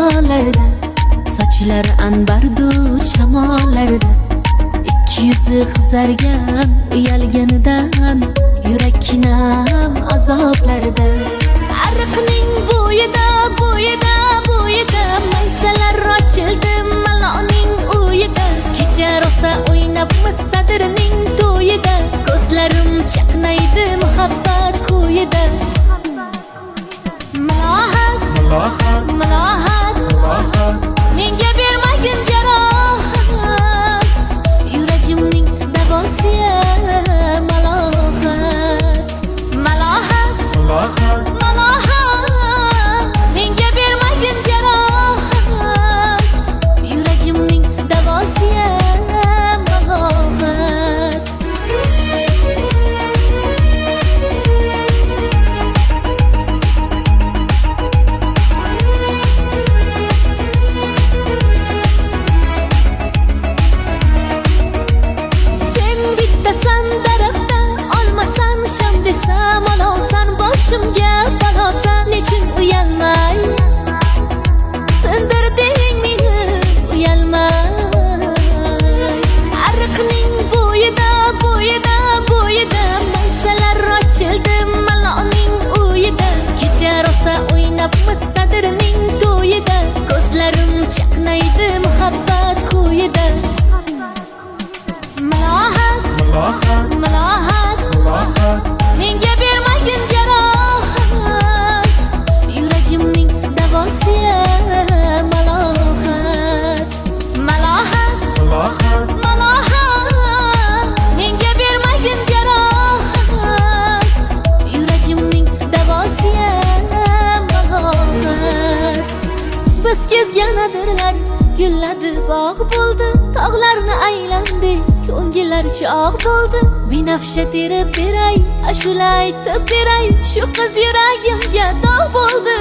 daryolarda, sochlari anbardur shamollarda. Ikki yuzi qizargan uyalganidan, yurakkinam azoblarda. Ariqning bo'yida, bo'yida, bo'yida maysalar ochildi maloning uyida. Kecha rosa o'ynabmiz sadirning to'yida, ko'zlarim chaqnaydi muhabbat ko'yida. Malohat, Malohat, malohat, malohat. Menga bermagin jarohat, yuragimning davosi malohat. Malohat, Malohat, malohat, menga bermagin jarohat, yuragimning davosi malohat. Sen bittasan daraxtda olmasan, sham desam olasan, boshimga balosan. Nechun uyalmay sindirding meni, uyalmay? Ariqning bo'yida, bo'yida, bo'yida maysalar ochildi maloning uyida. Kecha rosa o'ynabmiz sadirning to'yida, ko'zlarim chaqnaydi muhabbat ko'yida. Malohat, malohat, malohat, malohat. Menga bermagin jarohat, yuragimning davosi malohat. Malohat, Malohat, malohat, menga bermagin jarohat, yuragimning davosi malohat. Biz kezgan adirlar gulladi, bog' bo'ldi, tog'larni aylandi, ko'ngillar chog' bo'ldi. Binafsha terib beray, ashula aytib beray, shu qiz yuragimga dog' bo'ldi.